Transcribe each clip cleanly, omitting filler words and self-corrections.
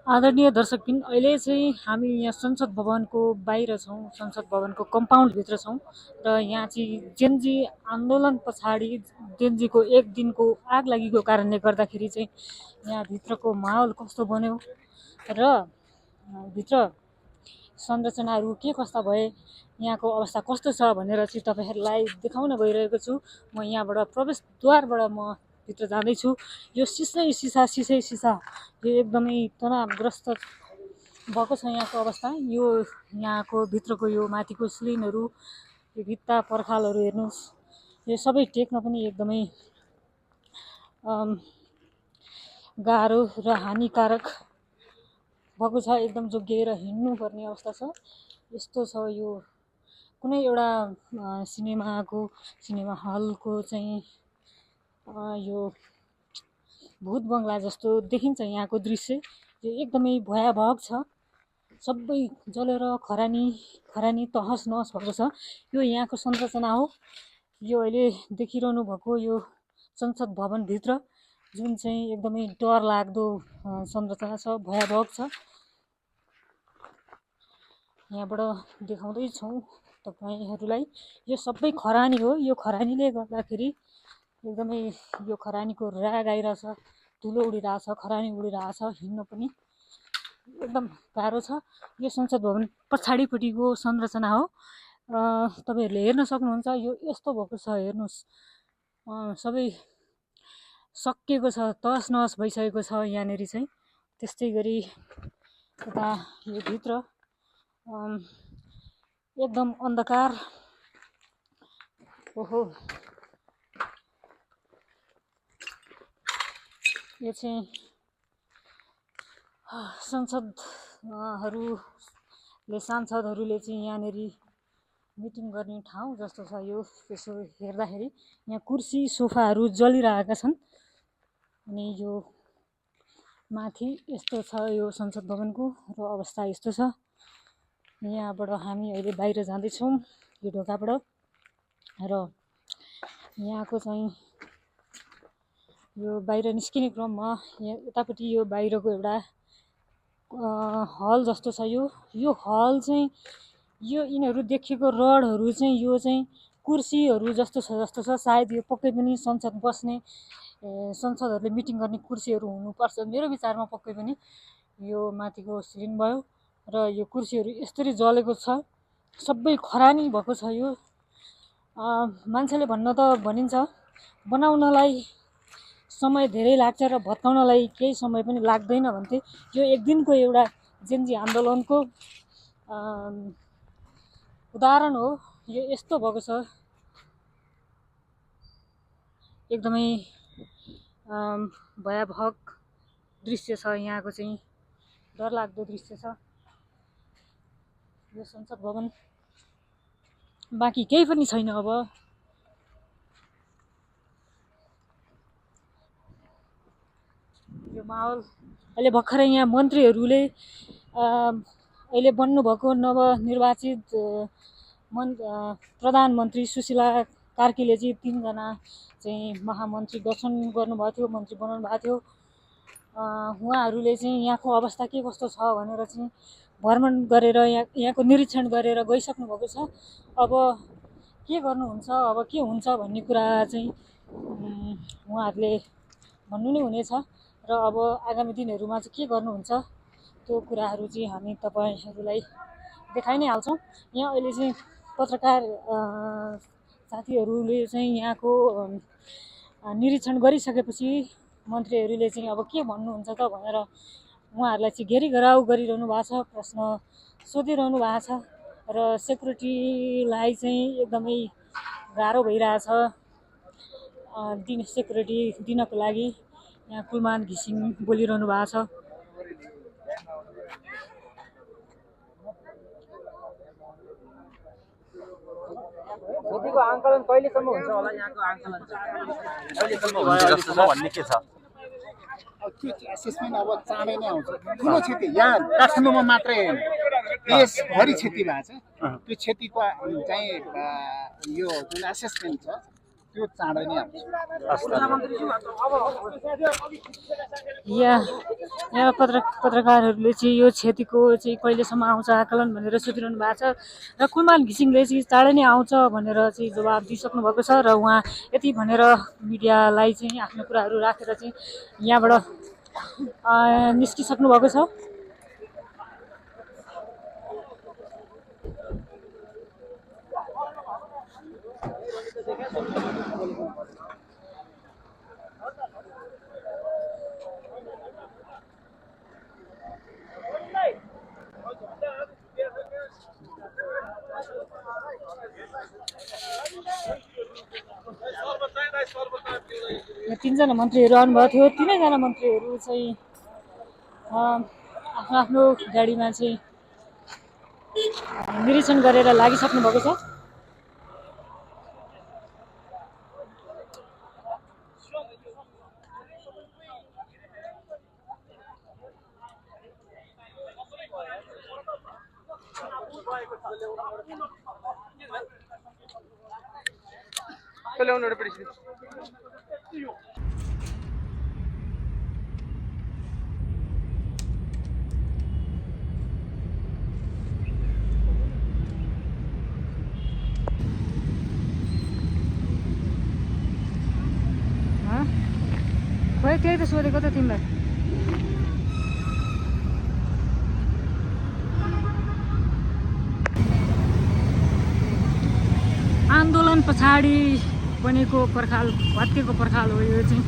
आदरणीय दर्शकबिन अहिले चाहिँ हामी यहाँ संसद भवनको बाहिर छौँ, संसद भवनको कम्पाउन्डभित्र छौँ र यहाँ चाहिँ जेनजी आन्दोलन पछाडि जेनजीको एक दिनको आग लागेको कारणले गर्दाखेरि चाहिँ यहाँभित्रको माहौल कस्तो बन्यो र भित्र संरचनाहरू के कस्ता भए, यहाँको अवस्था कस्तो छ भनेर चाहिँ तपाईँहरूलाई देखाउन गइरहेको छु। म यहाँबाट प्रवेशद्वारबाट म भित्र जाँदैछु। यो सिसा यो एकदमै तनावग्रस्त भएको छ यहाँको अवस्था। यो यहाँको भित्रको यो माथिको सिलिङहरू, यो भित्ता पर्खालहरू हेर्नुहोस्, यो सबै टेक्न पनि एकदमै गाह्रो र हानिकारक भएको छ। एकदम जोगिएर हिँड्नुपर्ने अवस्था छ। यस्तो छ यो कुनै एउटा सिनेमा हलको चाहिँ यो भूत बङ्गला जस्तो देखिन्छ यहाँको दृश्य। यो एकदमै भयावह छ। सबै जलेर खरानी तहस नहस भएको छ। यो यहाँको संरचना हो। यो अहिले देखिरहनु भएको यो संसद भवनभित्र जुन चाहिँ एकदमै डरलाग्दो संरचना छ, भयावह छ। यहाँबाट देखाउँदैछौँ तपाईँहरूलाई। यो सबै खरानी हो। यो खरानीले गर्दाखेरि एकदमै यो खरानीको राग आइरहेछ, धुलो उडिरहेछ, खरानी उडिरहेछ, हिँड्न पनि एकदम गाह्रो छ। यो संसद भवन पछाडिपट्टिको संरचना हो। तपाईँहरूले हेर्न सक्नुहुन्छ। यो यस्तो भएको छ, हेर्नुहोस्, सबै सकिएको छ, तहस नहस भइसकेको छ यहाँनिर चाहिँ। त्यस्तै गरी यता यो भित्र एकदम अन्धकार। ओहो, यो चाहिँ सांसदहरूले चाहिँ यहाँनिर मिटिङ गर्ने ठाउँ जस्तो छ यो। त्यसो हेर्दाखेरि यहाँ कुर्सी सोफाहरू जलिरहेका छन्। अनि यो माथि यस्तो छ यो संसद भवनको र अवस्था यस्तो छ। यहाँबाट हामी अहिले बाहिर जाँदैछौँ यो ढोकाबाट र यहाँको चाहिँ यो बाहिर निस्किने क्रममा यहाँ यतापट्टि यो बाहिरको एउटा हल जस्तो छ। यो हल चाहिँ यो यिनीहरू देखेको रडहरू चाहिँ यो चाहिँ कुर्सीहरू जस्तो छ। सायद यो पक्कै पनि संसद बस्ने, संसदहरूले मिटिङ गर्ने कुर्सीहरू हुनुपर्छ मेरो विचारमा। पक्कै पनि यो माथिको सिलिङ भयो र यो कुर्सीहरू यसरी जलेको छ, सबै खरानी भएको छ। यो मान्छेले भनिन्छ बनाउनलाई समय धेरै लाग्छ र भत्काउनलाई केही समय पनि लाग्दैन भन्थे। यो एक दिनको एउटा जेनजी आन्दोलनको उदाहरण हो। यो यस्तो भएको छ, एकदमै भयावह दृश्य छ। यहाँको चाहिँ डरलाग्दो दृश्य छ यो संसद भवन। बाँकी केही पनि छैन अब। यो माहौल अहिले भर्खरै यहाँ मन्त्रीहरूले अहिले बन्नुभएको नवनिर्वाचित प्रधानमन्त्री सुशीला कार्कीले चाहिँ 3 जना चाहिँ महामन्त्री गठन गर्नुभएको थियो, मन्त्री बनाउनु भएको थियो। उहाँहरूले चाहिँ यहाँको अवस्था के कस्तो छ भनेर चाहिँ भ्रमण गरेर यहाँको निरीक्षण गरेर गइसक्नु भएको छ। अब के गर्नुहुन्छ, अब के हुन्छ भन्ने कुरा चाहिँ उहाँहरूले भन्नु नै हुनेछ र अब आगामी दिनहरूमा चाहिँ के गर्नुहुन्छ त्यो कुराहरू चाहिँ हामी तपाईँहरूलाई देखाइ नै हाल्छौँ। यहाँ अहिले चाहिँ पत्रकार साथीहरूले चाहिँ यहाँको निरीक्षण गरिसकेपछि मन्त्रीहरूले चाहिँ अब के भन्नुहुन्छ त भनेर उहाँहरूलाई चाहिँ घेराउ गरिरहनु भएको छ, प्रश्न सोधिरहनु भएको छ र सेक्युरिटीलाई चाहिँ एकदमै गाह्रो भइरहेछ सेक्युरिटी दिनको लागि। यहाँ कुलमान घिसिङ बोलिरहनु भएको छ। क्षतिको आंकलन कहिलेसम्म हुन्छ होला? यहाँको आंकलन कहिलेसम्म हुन्छ जस्तो छ भन्ने के छ? त्यो एसेसमेन्ट अब चाँडै नै आउँछ। ठुलो क्षति यहाँ काठमाडौँमा मात्रै होइन, देशभरि क्षति भएको छ। त्यो क्षतिको चाहिँ यो जुन एसेसमेन्ट छ त्यो चाँडै नै आउँछ। यहाँ यहाँ पत्रकारहरूले चाहिँ यो क्षतिको चाहिँ कहिलेसम्म आउँछ आकलन भनेर सोधिरहनु भएको छ र कुलमान घिसिङले चाहिँ चाँडै नै आउँछ भनेर चाहिँ जवाब दिइसक्नु भएको छ र उहाँ यति भनेर मिडियालाई चाहिँ आफ्नो कुराहरू राखेर चाहिँ यहाँबाट निस्किसक्नु भएको छ। तीनजना मन्त्रीहरू आउनुभएको थियो। तीनैजना मन्त्रीहरू चाहिँ आफ्नो आफ्नो गाडीमा चाहिँ निरीक्षण गरेर लागिसक्नु भएको छ। खोइ त्यही त सोधेको त तिमीलाई। आन्दोलन पछाडि बनेको पर्खाल भत्केको पर्खाल हो यो चाहिँ।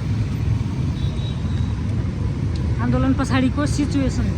आन्दोलन पछाडिको सिचुएसन।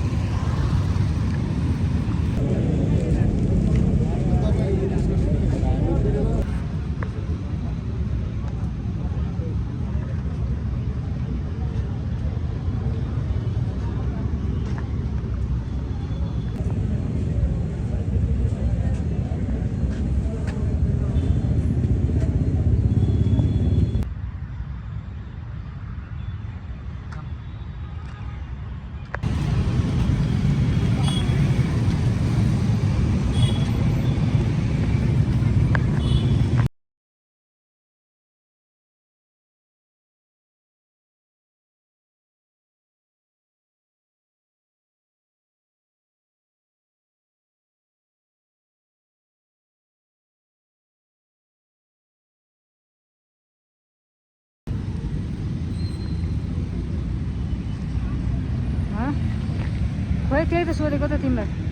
खोइ त्यही त सोधेको त तिमीलाई।